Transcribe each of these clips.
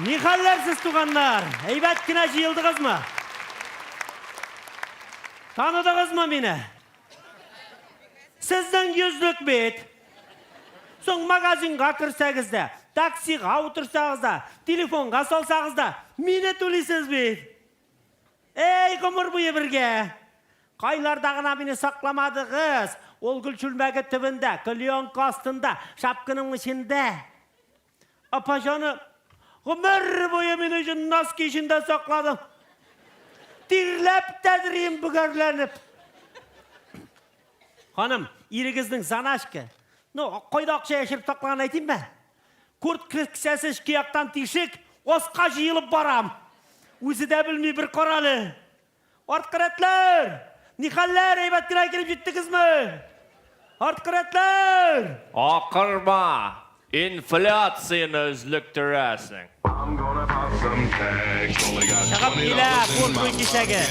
Ни хәлләр сез, туганнар? Әйбәт кенә җыелдыгызмы? Таныдыгызмы мине? Сезнең йөзлек бит. Соң магазинга керсәгез дә, таксига утырсагыз да, телефонга салсагыз да, мине түлисез бит. Эй, гомер буе бергә. Кайларда гына мине сакламадыгыз? Ул гөл чүлмәге төбендә, клеенка астында, шапканың эчендә. Апа җаным, гомер буе мине өчен носки эчендә сакладың. Тирләп тәдрием бөгәрләнеп. Ханым, ирегезнең заначка. Ну, кайда акча яшереп саклаган әйтимме? Куртка кесәсе эчке яктан тишек, аска җыелып барам. Үзе дә белми, бер карале. Арткы рәтләр! Нихәлләр, әйбәт кенә килеп җиттегезме? Арткы рәтләр! Акырма, инфляцияне өзлектерәсең. Чыгып килә буржуй кисәге.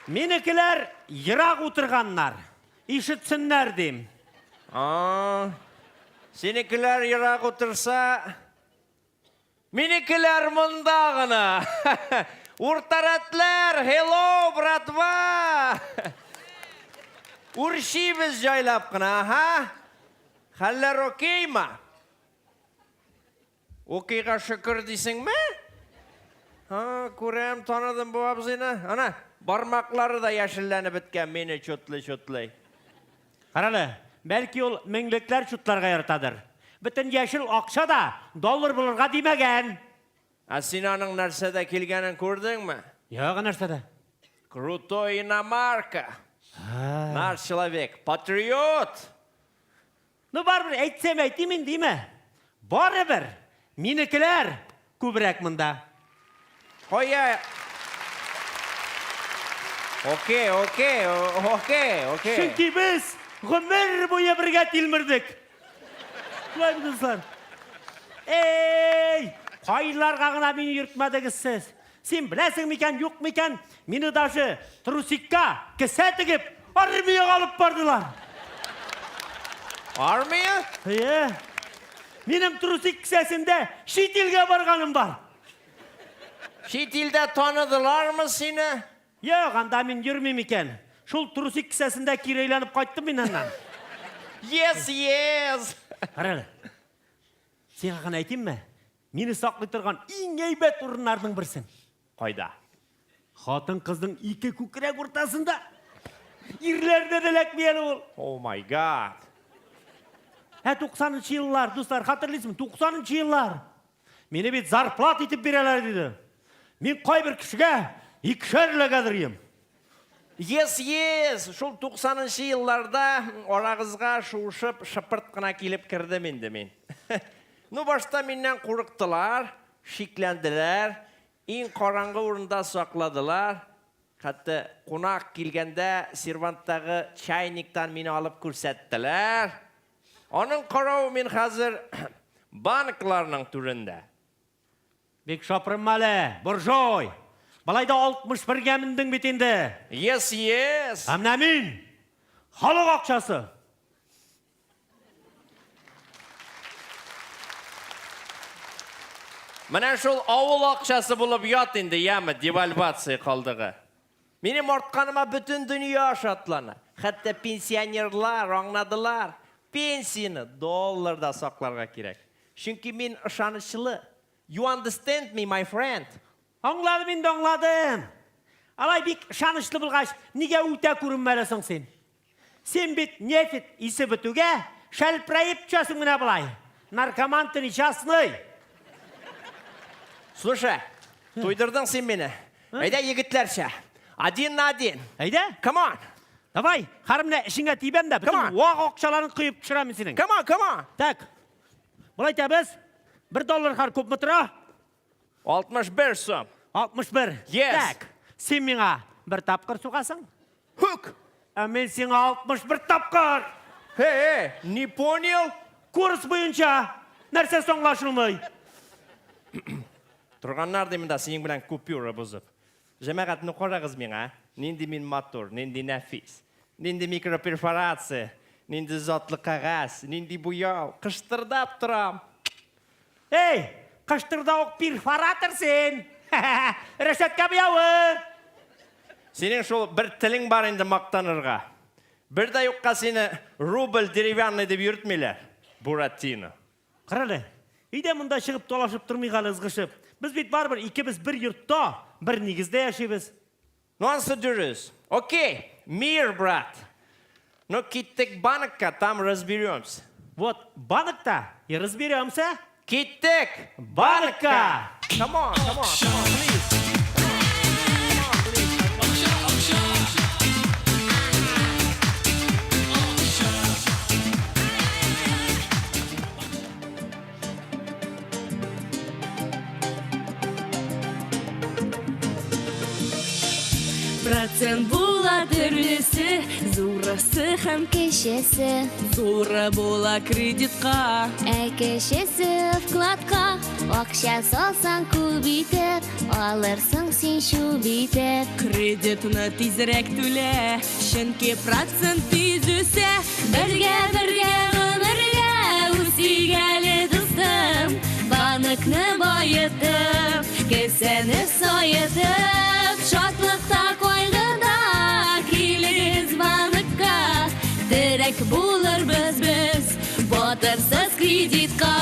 Минекеләр ерак утырганнар. Ишетсеннәр, дим. А, синекеләр ерак утырса, минекеләр монда гына. Уртарәтләр, hello, братва! Үрчибез җайлап кына, аһа. Хәлләр океймы? Укыйга шөкер дисеңме? Һа, күрәм, таныдым бу абзыйны. Ана, бармаклары да яшелләнеп беткән, мине чутлый-чутлый. Карале, бәлки ул меңлекләр чутларга яратадыр. Бөтен яшел акча да доллар булырга димәгән. Ә син аның нәрсәдә килгәнен күрдеңме? Юк, нәрсәдә? Крутой иномарка. Наш человек, патриот. Ну, барыбер әйтсәм әйтим инде, димә. Барыбер минекеләр күбрәк монда. Кая? Окей, окей, окей, окей. Чөнки без гомер буе бергә тилмердек. Шулай дуслар? Эй, кайларга гына мине йөртмәдегез сез. Син беләсең микән, юк микән, мине даже трусикка кесә тегеп, армиягә алып бардылар. Армия? Әйе. Минем трусик кесәсендә чит илгә барганым бар. Чит илдә таныдылармы сине? Юк, анда мин йөрмим икән. Шул трусик кесәсендә кире әйләнеп кайттым мин аннан. Yes, yes. Кара әле. Сиңа гына әйтимме? Мине саклый торган иң әйбәт урыннарның берсен. Кайда? Хатын-кызның ике күкрәк уртасында. Ирләрдә дә эләкми әле ул. Oh my God. Ә 90 еллар, дуслар, хәтерлисезме? 90 еллар. Мине бит зарплат итеп бирәләр диде. Мин кайбер кешегә икешәр эләгәдер Yes, yes! Шул 90 елларда арагызга шуышып шыпырт кына килеп кердем инде мин. Ну, башта миннән курыктылар, шикләнделәр, иң караңгы урында сакладылар. Хәтта кунак килгәндә серванттагы чайниктан мине алып күрсәттеләр. Аның каравы мин хәзер банкларның түрендә. Бик шапырынма әле, буржуй! Болай да 61-гә мендең бит инде. Yes, yes! Ә менә мин халык акчасы. Менә шул авыл акчасы булып ят инде, яме, девальвация калдыгы. Минем артканыма бөтен дөнья шатлана. Хәтта пенсионерлар аңладылар, пенсияне долларда сакларга кирәк. Чөнки мин ышанычлы. You understand me, my friend? Аңладым инде, аңладым. Алай бик ышанычлы булгач, нигә үтә күренмәле соң син? Син бит нефть исе бетүгә шәлперәеп төшәсең менә болай. Наркоман ты несчастный. Слушай, туйдырдың син мине. Әйдә егетләрчә. Один на один. Әйдә. Come on. Давай, хәзер менә эчеңә тибәм дә, бөтен вак акчаларын коеп төшерәм мин синең. Come on, come on. Так. Болай итәбез. Бер доллар хәзер күпме тора? 61 сум. 61. Yes. Так. Син миңа бер тапкыр сугасың. Хук. Ә мин сиңа 61 тапкыр. Эй, эй, не понял? Курс буенча нәрсәсе аңлашылмый? Торганнар ди монда синең белән купюра бозып. Җәмәгать, ну карагыз миңа, нинди мин матур, нинди нәфис. Нинди микроперфорация, нинди затлы кәгазь, нинди буяу, кыштырдап торам. Эй, кыштырдавык перфоратор син! Рәшәткә буявы! Синең шул бер телең бар инде мактанырга. Бер дә юкка сине рубль деревянный дип йөртмиләр, Буратино. Карале, өйдә монда чыгып талашып тормыйк әле ызгышып. Без бит барыбер икебез бер йортта, бер нигездә яшибез. Ну ансы дөрес. Окей, мир, брат. Ну киттек банкка, там разберемся. Вот банкта и разберемся. Киттек банкка! Come on, come on, come on, please. Процент була төрлесе, зурысы һәм кечесе. Зуры була кредитка, ә кечесе вкладка. Акча салсаң күп итеп, алырсың син чүп итеп. Кредитны тизрәк түлә, чөнки процент тиз үсә. Бергә, бергә гомергә үсик әле, дустым. Банкны баетып, кесәне саетып, шатлыкта, кайгыда килегез банкка. Терәк булырбыз без, батырсыз кредитка.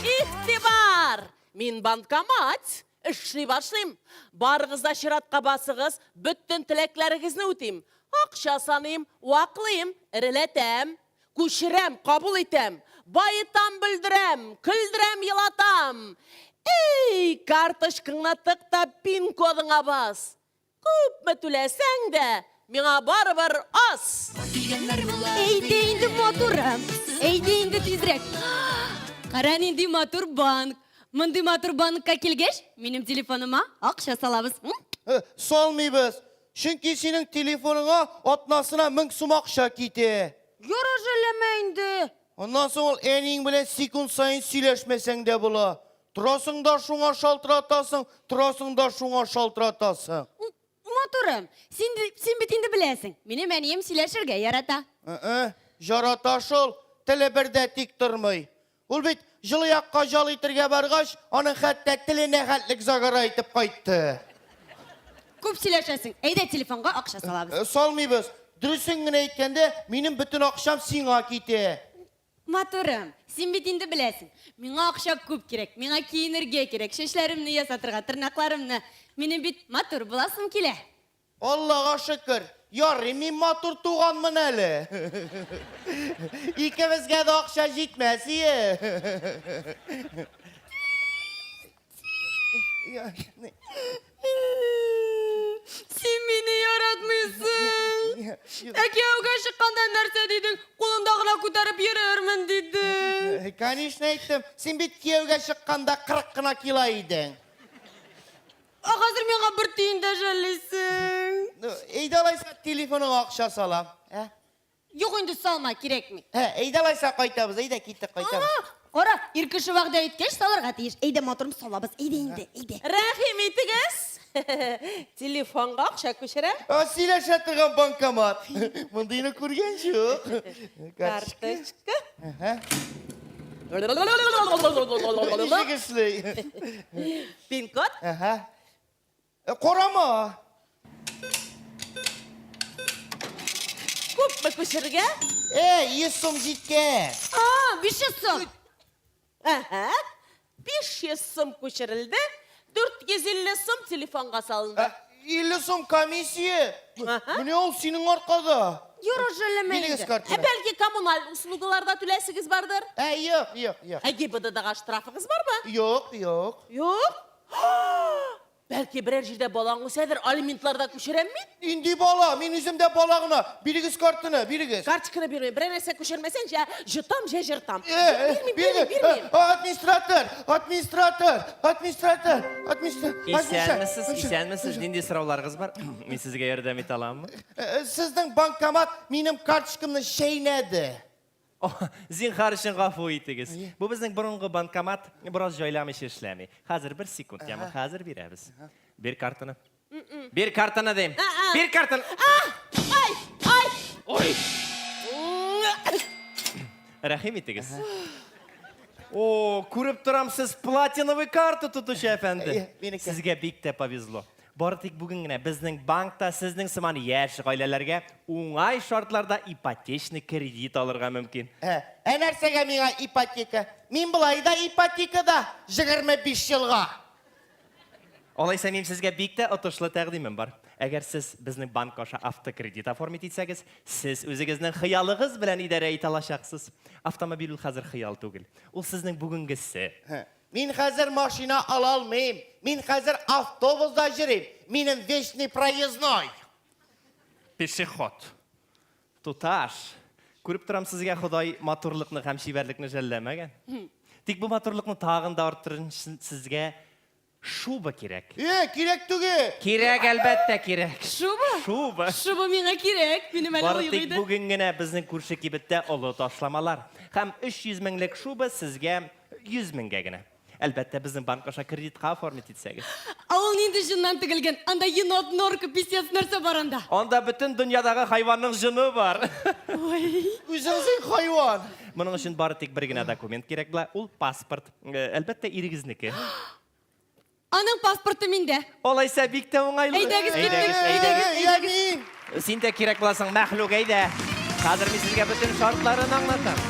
Игътибар! Мин банкомат! Эшли башлыйм. Барыгыз да чиратка басыгыз, бөтен теләкләрегезне үтим. Акча саныйм, ваклыйм, эреләтәм, күчерәм, кабул итәм, баетам, бөлдерәм, көлдерәм, елатам. Эй, карточкаңны тык та пин-кодыңа бас. Күпме түләсәң дә, миңа барыбер аз. Әйдә инде, матурым. Әйдә инде тизрәк. Кара нинди матур банк. Мондый матур банкка килгәч, минем телефоныма акча салабыз. Э, салмыйбыз. Чөнки синең телефоныңа атнасына 1000 сум акча китә. Яра жәлләмә инде. Аннан соң ул әниең белән секунд саен сөйләшмәсәң дә була. Торасың да шуңа шалтыратасың, торасың да шуңа шалтыратасың. Матурым, син, син бит инде беләсең, минем әнием сөйләшергә ярата. Ә-ә, жарата шул, теле бер дә тик тормый. Ул бит җылы якка җал итергә баргач, аның хәтта теленә хәтлек загара итеп кайтты. Күп сөйләшәсең. Әйдә телефонга акча салабыз. Э, салмыйбыз. Дөресен генә әйткәндә, минем бөтен акчам сиңа китә. Матурым, син бит инде беләсең. Миңа акча күп кирәк. Миңа киенергә кирәк, чәчләремне ясатырга, тырнакларымны. Минем бит матур буласым килә. Аллага шөкер, ярый мин матур туганмын әле. Икебезгә дә акча җитмәс ие. Син мине яратмыйсың. Ә кияүгә чыкканда нәрсә дидең? Кулымда гына күтәреп йөрермен дидең. Конечно әйттем. Син бит кияүгә чыкканда 40 кына кило идең. Ә хәзер миңа бер тиен дә жәллисең. Әйдә алайса телефоныңа акча салам. Ә? Юк инде салма, кирәкми. Ә, әйдә алайса кайтабыз, әйдә киттек кайтабыз. Кара, ир кеше вәгъдә иткәч салырга тиеш. Әйдә матурым салабыз, әйдә инде, әйдә. Рәхим итегез. Телефонга акча күчерәм. Ә, сөйләшә торган банкомат. Мондыйны күргән юк. Карточка. Ничек эшли? Пин-код. Әһә. Э, карама. Күпме күчерергә? Э, 100 сум җиткән. А, 500 сум. Әһә. 500 сум күчерелде. 450 сум телефонга салынды. 50 э, сум комиссия. Менә ул синең аркада. Юра жәлләмә Бирегез инде. Ә картаны. бәлки коммуналь услугаларда түләсегез бардыр? Ә, юк, юк, юк. Ә ГИБДДга штрафыгыз бармы? Юк, юк. Юк. Бәлки берәр җирдә балаң үсәдер, алиментларда күчерәм мин? Инде бала, мин үзем дә бала гына. Бирегез картаны, бирегез. Карточканы бирмим. Берәр нәрсә күчермәсәң, җә җотам, җә җыртам. Э, э, Бирмим, бирмим, бирегез. бирмим. Э, Администратор, администратор, администратор, администратор. Исәнмесез, исәнмесез. Нинди сорауларыгыз бар? Мин сезгә ярдәм итә аламмы? Э, Сезнең банкомат минем карточкамны чәйнәде. О, зинһар өчен гафу итегез. Бу безнең борынгы банкомат бераз җайламыйча эшләми. Хәзер бер секунд, яме, хәзер бирәбез. Бир картаны. Бир картаны дим. Бир картаны. Ай, ай. Ой. Рәхим итегез. О, күреп торам, сез платиновый карта тотучы әфәнде. Әйе, минеке. Сезгә бик тә повезло. Бары тик бүген генә безнең банкта сезнең сыман яшь гаиләләргә уңай шартларда ипотечный кредит алырга мөмкин. Ә, ә нәрсәгә миңа ипотека? Мин болай да ипотекада 25 елга. Алайса минем сезгә бик тә отышлы тәкъдимем бар. Әгәр сез безнең банк аша автокредит оформить итсәгез, сез үзегезнең хыялыгыз белән идарә итә алачаксыз. Автомобиль ул хәзер хыял түгел. Ул сезнең бүгенгесе. Мин хәзер машина ала алмыйм. Мин хәзер автобуста йөрим. Минем вечный проездной. Пешеход. Туташ, күреп торам сезгә Ходай матурлыкны һәм чибәрлекне жәлләмәгән. Тик бу матурлыкны тагын да арттырыр өчен сезгә шуба кирәк. Э, кирәк түгел. Кирәк, әлбәттә, кирәк. Шуба? Шуба. Шуба миңа кирәк. Минем әле Бары ул юк тик иде. бүген генә безнең күрше кибеттә олы ташламалар. Һәм 300 меңлек шуба сезгә 100 меңгә генә. Әлбәттә, безнең банк аша кредитка оформить итсәгез. Ә ул нинди җоннан тегелгән? Анда енот, норка, писец нәрсә бар анда? Анда бөтен дөньядагы хайванның җоны бар. Ой. Үзең син хайван. Моның өчен бары тик бер генә документ кирәк була, ул паспорт. Әлбәттә, ирегезнеке. Аның паспорты миндә. Алайса бик тә уңайлы. Әйдәгез, киттек, Әйдәгез, әйдәгез, әйдәгез. Я мин. Син дә кирәк буласың, мәхлук, әйдә. Хәзер мин сезгә бөтен шартларын аңлатам.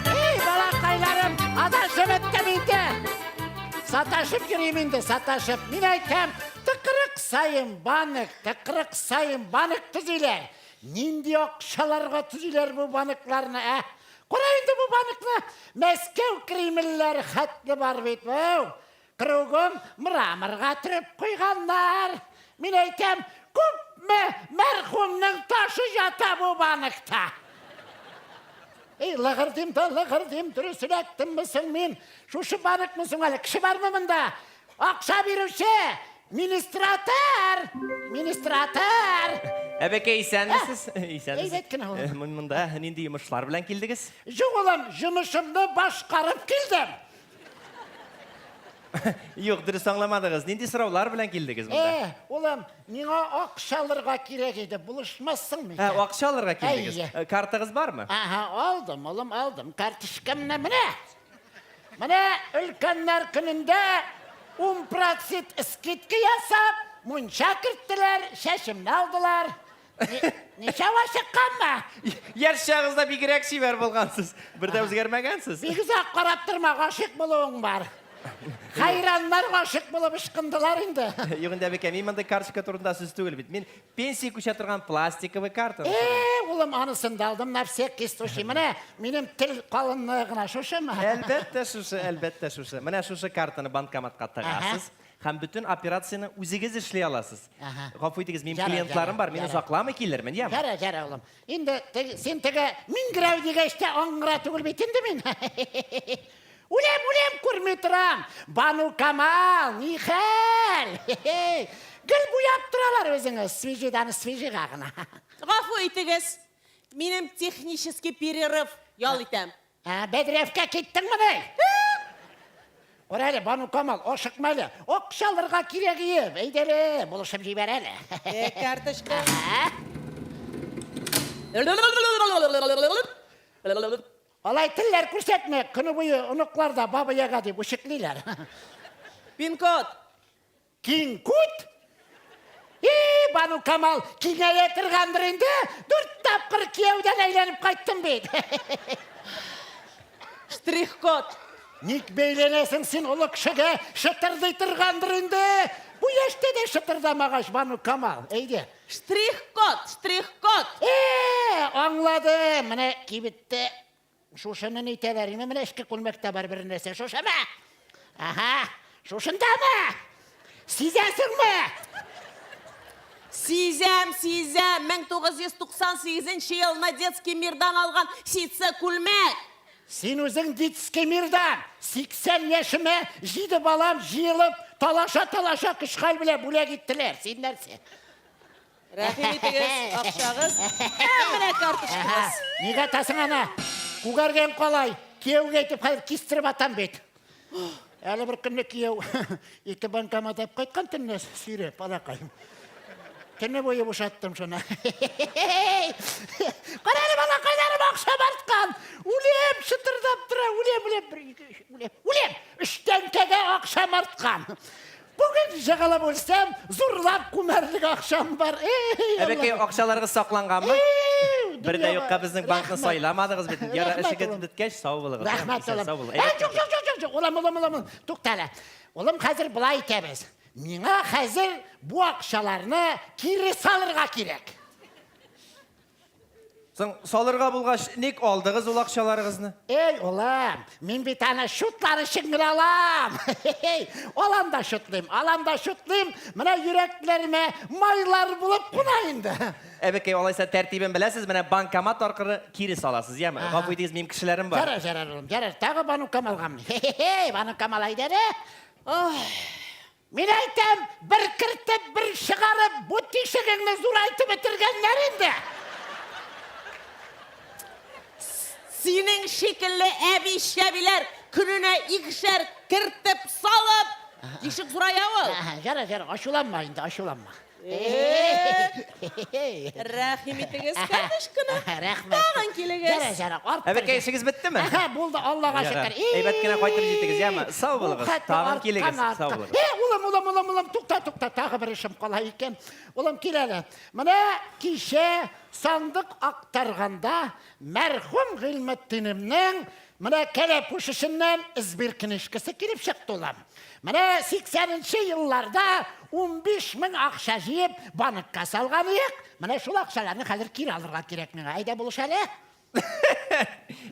Ey балакайларым, адашып беттем инде. Саташып йөрим инде, саташып. Мин әйтәм, тыкрык саен банк, тыкрык саен банк төзиләр. Нинди акчаларга төзиләр бу банкларны, ә? Кара инде бу банкны. Мәскәү Кремльләре хәтле бар бит. Вау! Кругом мраморга төреп куйганнар. Мин әйтәм, күпме мәрхүмнең ташы ята бу банкта. Ey, лыгырдыйм да лыгырдыйм, дөрес эләктемме соң мин? Шушы банкмы соң әле? Кеше бармы монда? Акча бирүче! Министратор! Министратор! Әбекәй, исәнмесез? Исәнмесез. Әйбәт кенә ул. Мин монда нинди йомышлар белән килдегез? Юк, улым, йомышымны башкарып килдем. Юк, дөрес аңламадыгыз. Нинди сораулар белән килдегез монда? Э, улым, миңа акча алырга кирәк иде. Булышмассыңмы Ә, икән? акча алырга килдегез. Әйе. Картагыз бармы? Аһа, алдым, улым, алдым. Карточкамны менә. Менә өлкәннәр көнендә 10% скидка ясап, мунча керттеләр, чәчемне алдылар. Ничәвә чыкканмы? Яшь чагыгызда бигрәк чибәр булгансыз. Бер дә үзгәрмәгәнсез. Бик озак карап торма, гашыйк булуың бар. Хайраннар гашыйк булып ычкындылар инде. Юк инде, әбекәй, мин мондый карточка турында сүз түгел бит. Мин пенсия күчә торган пластиковый картаны Э, улым, анысын да алдым, на всякий случай. Менә минем тел калынлыгы гына шушымы? Әлбәттә шушы, әлбәттә шушы. Менә шушы картаны банкоматка тыгасыз һәм бөтен операцияне үзегез эшли аласыз. Ага. Гафу итегез, минем Ярар, клиентларым ярар, бар, мин ярар. озакламый килермен, яме? Ярар, ярар, улым. Инде син теге миңгерәү дигәч тә аңгыра түгел бит инде мин. Үләм, үләм, күрми торам. Бану Камал, ни хәл? Гел буяп торалар үзеңе, свежийдан свежийга гына. Гафу итегез. Минем технический перерыв. Ял итәм. Ә, бәдрәфкә киттеңмени? Кара әле, Бану Камал, ашыкма әле. Акча алырга кирәк ием. Әйдә әле, булышып җибәр әле. Э, карточка. Алай телләр күрсәтмә, көне буе оныклар да баба яга дип үчеклиләр. Пин-код. Киң күт? И, Бану Камал, киңәя торгандыр инде. Дүрт тапкыр кияүдән әйләнеп кайттым бит. Штрих-код. Ник бәйләнәсең син олы кешегә? Шытырдый торгандыр инде. Бу яшьтә дә шытырдамагач, Бану Камал. Әйдә. Штрих-код, штрих-код. Э, аңладым. Менә кибеттә шушыны нитәләр. Инде менә эчке күлмәктә бар бер нәрсә. Шушымы? Аһа, шушындамы? Сизәсеңме? Сизәм, сизәм. 1998 елны детский мирдан алган ситсы күлмәк. Син үзең детский мирдан. 80 яшемә җиде балам җыелып, талаша-талаша көч-хәл белән бүләк иттеләр. Син нәрсә? Рәхим итегез, акчагыз. Ә, менә карточкагыз. Нигә атасың аны? Күгәргән калай. Кияүгә әйтеп хәзер кистереп атам бит. Әле бер көнне кияү ике банкомат алып кайткан төнлә сөйрәп, балакаем. Төне буе бушаттым шуны. Кара әле, балакайларым, акча арткан. Үлем, чытырдап тора, үлем, үлем, бер, ике, өч, үлем, үлем. Өч тәңкәгә акчам арткан. Бүген җыгылып үлсәм, зурлап күмәрлек акчам бар. Эй, Әбекәй, акчаларыгыз сакланганмы? Эй, Бер дә юкка безнең банкны рәхмәт. сайламадыгыз бит. Яра Рәхмәт, эшегез улым. беткәч, сау булыгыз. Рәхмәт, Исән улым. сау булыгыз. Ә, юк, юк, юк, юк, юк. Улым, улым, улым, улым. Тукта әле. Улым, хәзер болай итәбез. Миңа хәзер бу акчаларны кире салырга кирәк. Соң салырга булгач, ник алдыгыз ул акчаларыгызны? Эй, улым, мин бит аны шутлар өчен генә алам. Алам да шутлыйм, алам да шутлыйм. Менә йөрәкләремә майлар булып куна инде. Әбекәй, алайса тәртибен беләсез, менә банкомат аркылы кире саласыз, яме? Гафу итегез, минем кешеләрем бар. Ярар, ярар, улым, ярар. Тагы Бану Камалгамы? Хе-хе-хе, Бану Камал әйдә әле. Мин әйтәм, бер кертеп, бер чыгарып, бу тишегеңне зурайтып бетергәннәр инде. Синең шикелле әби-чәбиләр көненә икешәр кертеп салып, тишек зурая ул. Ярар, ярар, ачуланма инде, ачуланма. Рәхим итегез, карточканы. Рәхмәт. Тагын килегез. Ярар, ярар, арттыр. Әбекәй, эшегез беттеме? Әһә, булды, Аллага Ярар. шөкер. Әйбәт кенә кайтып җитегез, яме? Сау булыгыз. Тагын килегез, сау булыгыз. Э, улым, улым, улым, улым, тукта, тукта, тагы бер эшем кала икән. Улым, кил әле. Менә кичә сандык актарганда мәрхүм Гыйльметдинемнең Менә кәләпүш эченнән сбер книжкасы килеп чыкты, улым. Менә 80 нче елларда 15 мең акча җыеп банкка салган идек. Менә шул акчаларны хәзер кире алырга кирәк миңа. Әйдә булыш әле.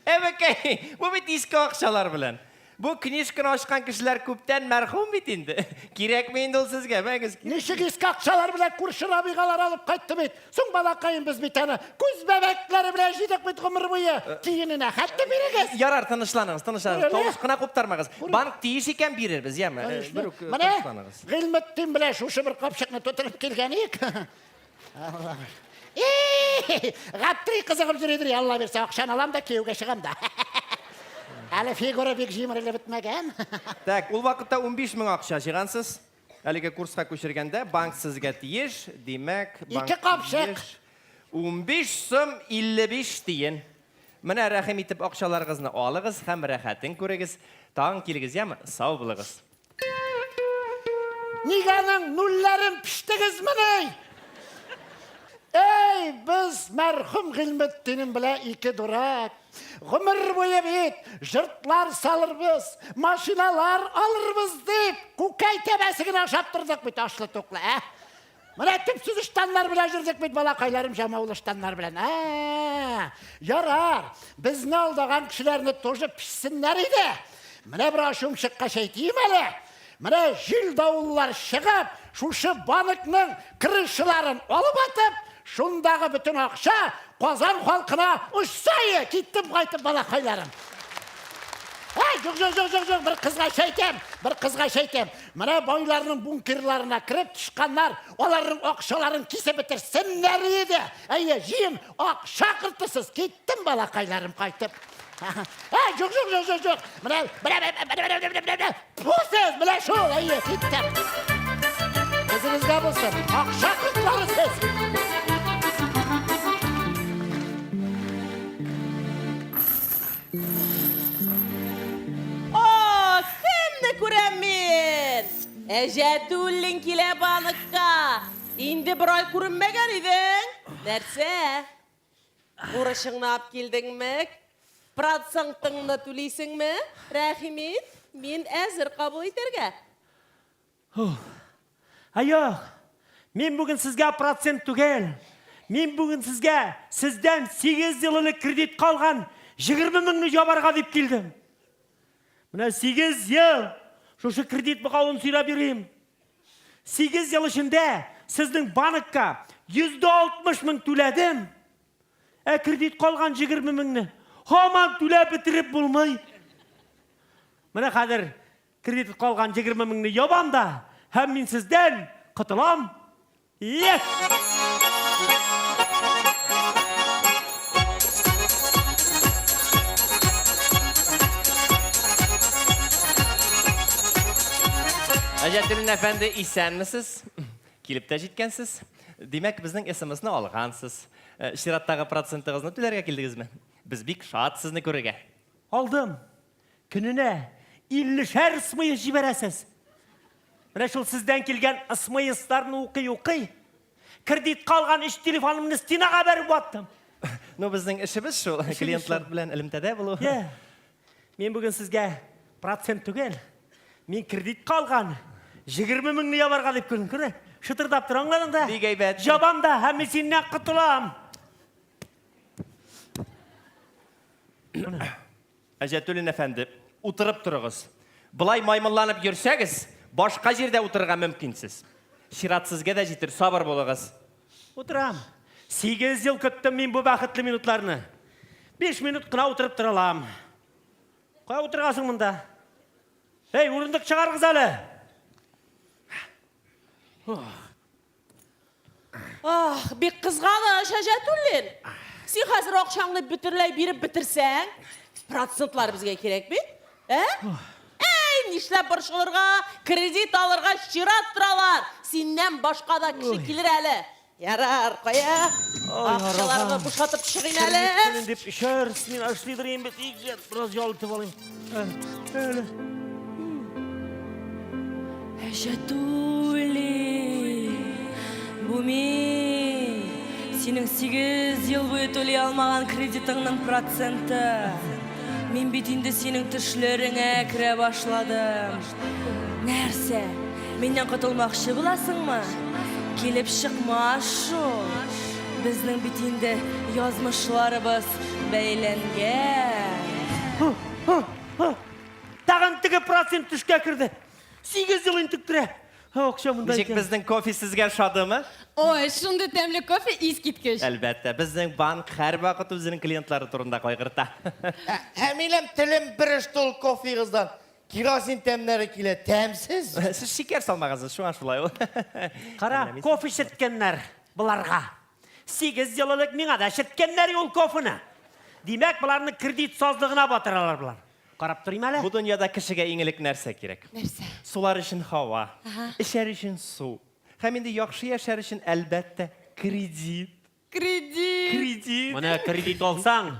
Әбекәй, бу бит иске акчалар белән. Бу книжканы ачкан кешеләр күптән мәрхүм бит инде. Кирәкме инде ул сезгә, мәгез? Ничек иске акчалар белән күрше Рабигалар алып кайтты бит. Соң, балакаем, без бит аны күз бәбәкләре белән җыйдык бит гомер буе. Тиененә хәтле бирегез. Ярар, тынычланыгыз, тынычланыгыз. Күрәле. Тавыш кына куптармагыз. Банк тиеш икән бирербез, яме? Конечно. Бер үк Менә тынычланыгыз. Гыйльметдин белән шушы бер капчыкны тутырып килгән идек. Алла. И, Гаптри кызыгып йөридер, Алла бирсә, акчаны алам да кияүгә чыгам да. Әле фигура бик җимерелеп бетмәгән. Так, ул вакытта 15 мең акча җыйгансыз. Әлеге курска күчергәндә банк сезгә тиеш, димәк, банк Ике капчык. тиеш. 15 сум 55 тиен. Менә рәхим итеп акчаларыгызны алыгыз һәм рәхәтен күрегез. Тагын килегез, яме? Сау булыгыз. Нигә аның нульләрен пештегезмени? Эй, без мәрхүм Гыйльметдинем белән ике дурак. Гомер буе бит җортлар салырбыз, машиналар алырбыз дип, күкәй тәбәсе генә ашап тордык бит ашлы-туклы, ә? Менә төпсез ыштаннар белән йөрдек бит, балакайларым, җамаулы ыштаннар белән. Ә, ярар, безне алдаган кешеләрне тоже пешсеннәр иде. Менә бер ачуым чыккач әйтим әле. Менә җил давыллар чыгып, шушы банкның крышаларын алып атып, шундагы бөтен акча Казан халкына очса, киттем кайтып, балакайларым. Әй, юк, юк, юк, юк, юк, бер кызга әйтәм, бер кызга әйтәм. Менә байларның бункерларына кереп тычканнар, аларның акчаларын кисеп бетерсеннәр иде. Әйе, җыен акча кыртысыз. Киттем, балакайларым, кайтып. Әй, юк, юк, юк, юк, юк. Менә, менә, менә, менә, менә, менә, менә. Бу сез, менә шул, әйе, киттем. Үзегезгә булсын. Акча кыртлары сез. О, кемне күрәм мин? Әҗәтуллин килә банкка. Инде бер ай күренмәгән идең. Нәрсә? Бурычыңны алып килдеңме? Процентыңны түлисеңме? Рәхим ит, мин әзер кабул итәргә. Ә юк, мин бүген сезгә процент түгел. Мин бүген сезгә сездән 8 ел элек кредит калган 20 меңне ябарга дип килдем. Менә 8 ел шушы кредит богавын сөйрәп йөрим. 8 ел эчендә сезнең банкка 160 мең түләдем. Ә кредит калган 20 меңне һаман түләп бетереп булмый. Менә хәзер Кредит калган 20 меңне ябам да, һәм мин сездән котылам. Эх! Әҗәтуллин әфәнде, исәнмесез? Килеп тә җиткәнсез. Димәк, безнең СМСны алгансыз. Э, чираттагы процентыгызны түләргә килдегезме? Без бик шат сезне күрергә. Алдым. Көненә иллешәр смс җибәрәсез. Менә шул сездән килгән смсларны укый-укый, кредитка алган өч телефонымны стенага бәреп ваттым. Ну, безнең эшебез шул, клиентлар белән элемтәдә булу. Йә, мин бүген сезгә процент түгел, мин кредитка алган 20 меңне ябарга дип килдем, күрә? Шытырдап тор, аңладың да? Бик әйбәт. Ябам да һәм мин синнән котылам. Әҗәтуллин әфәнде, утырып торыгыз. Болай маймылланып йөрсәгез, башка җирдә утырырга мөмкинсез. Чират сезгә дә җитер, сабыр булыгыз. Утырам. 8 ел көттем мин бу бәхетле минутларны. 5 минут кына утырып тора алам. Кая утыргансың монда? Эй, урындык чыгарыгыз әле! Ах, бик кызганыч, Әҗәтуллин. Син хәзер акчаңны бөтенләй биреп бетерсәң, процентлар безгә кирәк бит. Ә? Әй, нишләп борчылырга? Кредит алырга чират торалар. Синнән башка да кеше килер әле. Ярар, кая? Акчаларны бушатып чыгыйм әле. Кредит дип өчәр смена эшлидер инде бит. Бераз ял итеп алыйм. Әле. Әҗәтуллин, бу мин. Синең 8 ел буе түли алмаган кредитыңның проценты. Мин бит инде синең төшләреңә керә башладым. Нәрсә, миннән котылмакчы буласыңмы? Килеп чыкмас шул. Безнең бит инде язмышларыбыз бәйләнгән. Тагын теге процент төшкә керде. 8 ел интектерә. Акча монда Ничек икән. безнең кофе сезгә ошадымы? Ой, шундый тәмле кофе, искиткеч. Әлбәттә, безнең банк һәрвакыт үзенең клиентлары турында кайгырта. Ә минем телем береште ул кофегыздан. Керосин тәмнәре килә, тәмсез. Сез шикәр салмагансыз, шуңа шулай ул. Кара, кофе эчерткәннәр боларга. 8 ел элек миңа да эчерткәннәр ул кофены. Димәк, боларны кредит сазлыгына батыралар болар. Карап торыйм әле. Бу дөньяда кешегә иң элек нәрсә кирәк? Нәрсә? Сулар өчен һава, эчәр өчен су. Һәм инде яхшы яшәр өчен, әлбәттә, кредит. Кредит. Кредит. Менә кредит алсаң,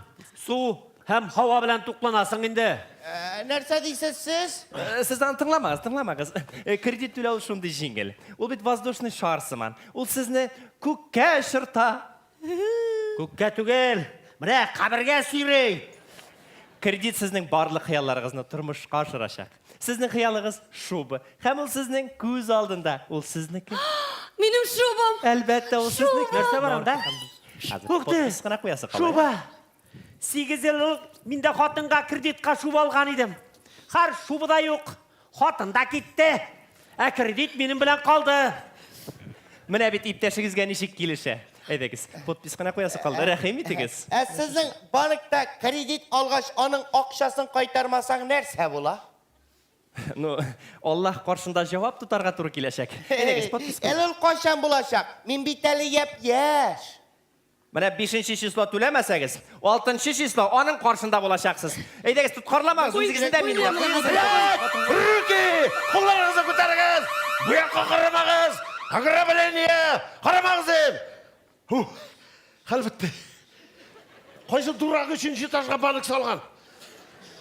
су һәм һава белән тукланасың инде. Ә, нәрсә дисез сез? Сез аны тыңламагыз, тыңламагыз. Кредит түләү шундый җиңел. Ул бит воздушный шар сыман. Ул сезне күккә очырта. Күккә түгел, менә кабергә сөйри. Кредит сезнең барлык хыялларыгызны тормышка ашырачак. Сезнең хыялыгыз шуба. Һәм ул сезнең күз алдында. Ул сезнеке. Минем шубам. Әлбәттә, ул сезнеке. Нәрсә бар анда? Хәзер Ух ты! подпись кына куясы кала. Шуба! 8 ел элек мин дә хатынга кредитка шуба алган идем. Хәр шуба да юк. Хатын да китте. Ә кредит минем белән калды. Менә бит иптәшегезгә ничек килешә. Әйдәгез, подпись кына куясы калды. Рәхим итегез. Ә сезнең банкта кредит алгач, аның акчасын кайтармасаң нәрсә була? Ну, Аллаһ каршында җавап тотарга туры киләчәк. Әйдәгез, подпись куй. Әле ул кайчан булачак? Мин бит әле япь-яшь. Менә 5 число түләмәсәгез, 6 число аның каршында булачаксыз. Әйдәгез, тоткарламагыз, үзегезне дә мине дә. Руки! Кулларыгызны күтәрегез! Бу якка карамагыз! Ограбление! Карамагыз дим! Фу, хәл бетте. Кайсы дурак өченче этажга банк салган?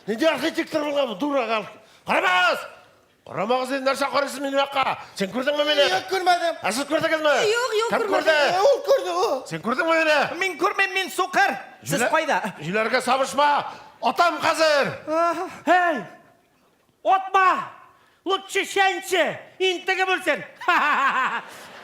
Нинди архитектор булган бу дурак? Карамагыз! Карамагыз инде, нәрсә карыйсыз минем якка? Син күрдеңме мине? Юк, күрмәдем. Ә сез күрдегезме? Юк, юк, Кем күрмәдем. күрде? Ул күрде, ул. Син күрдеңме мине? Мин күрмим, мин сукыр. Сез кайда? Җүләргә сабышма! Атам хәзер! Һей! Отма! Лучше чәнче! Интегеп үлсен!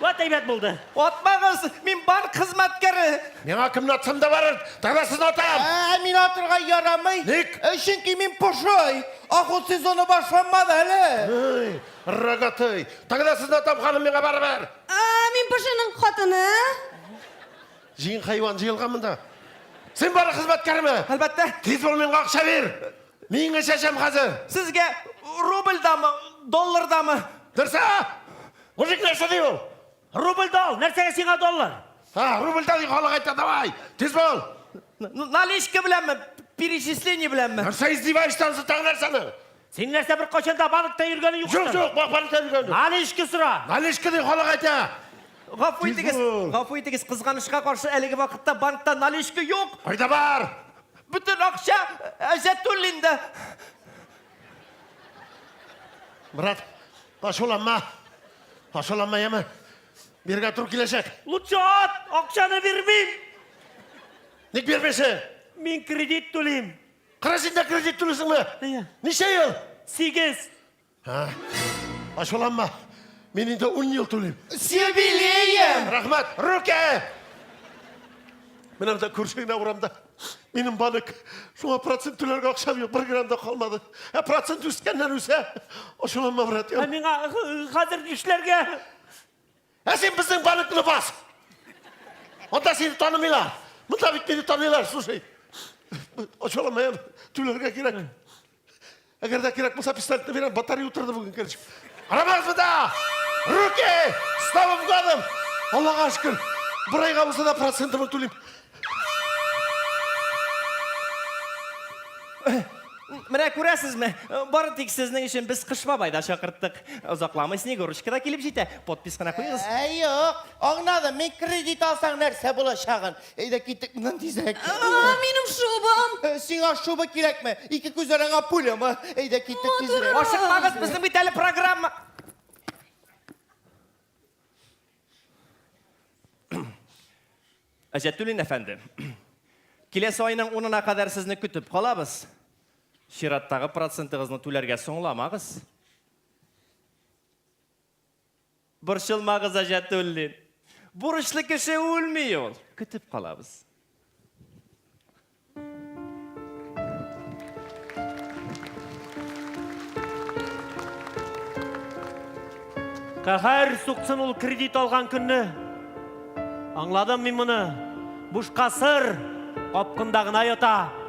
Вот әйбәт булды. Атмагыз, мин банк хезмәткәре. Миңа кемне атсам да барыр, тогда сезне атам! Ә, мин атырга ярамый. Ник? Чөнки мин пошой. Охот сезоны башланмады әле. Эй, рогатый! Тогда сезне атам, ханым, миңа барыбер! Ә, мин пошиның хатыны. Җыен хайван җыелган монда. Син бары хезмәткәрме? Әлбәттә. Тиз бул, миңа акча бир! Миңа чәчәм хәзер! Сезгә рубльдамы, доллардамы? Нәрсә? Мужик нәрсә ди ул? Рубль да ал, нәрсәгә сиңа доллар? Ха, рубльда ди халык әйтә, давай! Тиз бул! Наличка беләнме, перечисление беләнме? Нәрсә издеваешься, тагы нәрсәне? Син нәрсә беркайчан да банкта йөргәнең юк? Юк, юк, банкта йөргән юк. Наличка сора. Наличка ди халык әйтә. Гафу итегез, бул. гафу итегез, кызганычка каршы әлеге вакытта банкта наличка юк. Кайда бар? Бөтен акча Әҗәтуллинда. Брат, ачуланма. Ачуланма, яме. Биргә туры киләчәк. Лучше ат, акчаны бирмим. Ник бирмисең? Мин кредит түлим. Кара син дә кредит түлисеңме? Әйе. Ничә ел? Сигез. Ха. Ачуланма. Мин инде 10 ел түлим. С юбилеем! Рәхмәт. Руки! Менә монда күрше генә урамда. Минем банк. Шуңа процент түләргә акчам юк, бер грамм да калмады. Ә процент үскәннән үсә. Ачуланма, брат. Ә миңа хәзер нишләргә? Ә син безнең банкны бас. Анда сине танымыйлар. Монда бит мине таныйлар, слушай. Ачуланма, түләргә кирәк. Әгәр дә кирәк булса, пистолетны бирәм, батарея утырды бүген, короче. Карамагыз монда! Руки! С Новым годом! Аллага шөкер, бер айга булса да процентымны түлим. Менә күрәсезме, бары тик сезнең өчен без Кыш бабай да чакырттык. Озакламый Снегурочка да килеп җитә. Подпись кына куегыз. Ә, юк, аңладым, мин кредит алсаң нәрсә булачагын. Әйдә киттек моннан тизрәк. А, минем шубам! Э, Сиңа шуба кирәкме? Ике күз араңа пулямы? Әйдә киттек тизрәк. Ашыкмагыз, безнең бит әле программа. Әҗәтуллин әфәнде, киләсе айның унына кадәр сезне көтеп калабыз. Чираттагы процентыгызны түләргә соңламагыз. Борчылмагыз, Әҗәтуллин. Бурычлы кеше үлми ул. Көтеп калабыз. Каһәр суксын ул кредит алган көнне. Аңладым мин моны. Бушка сыр капкында гына ята.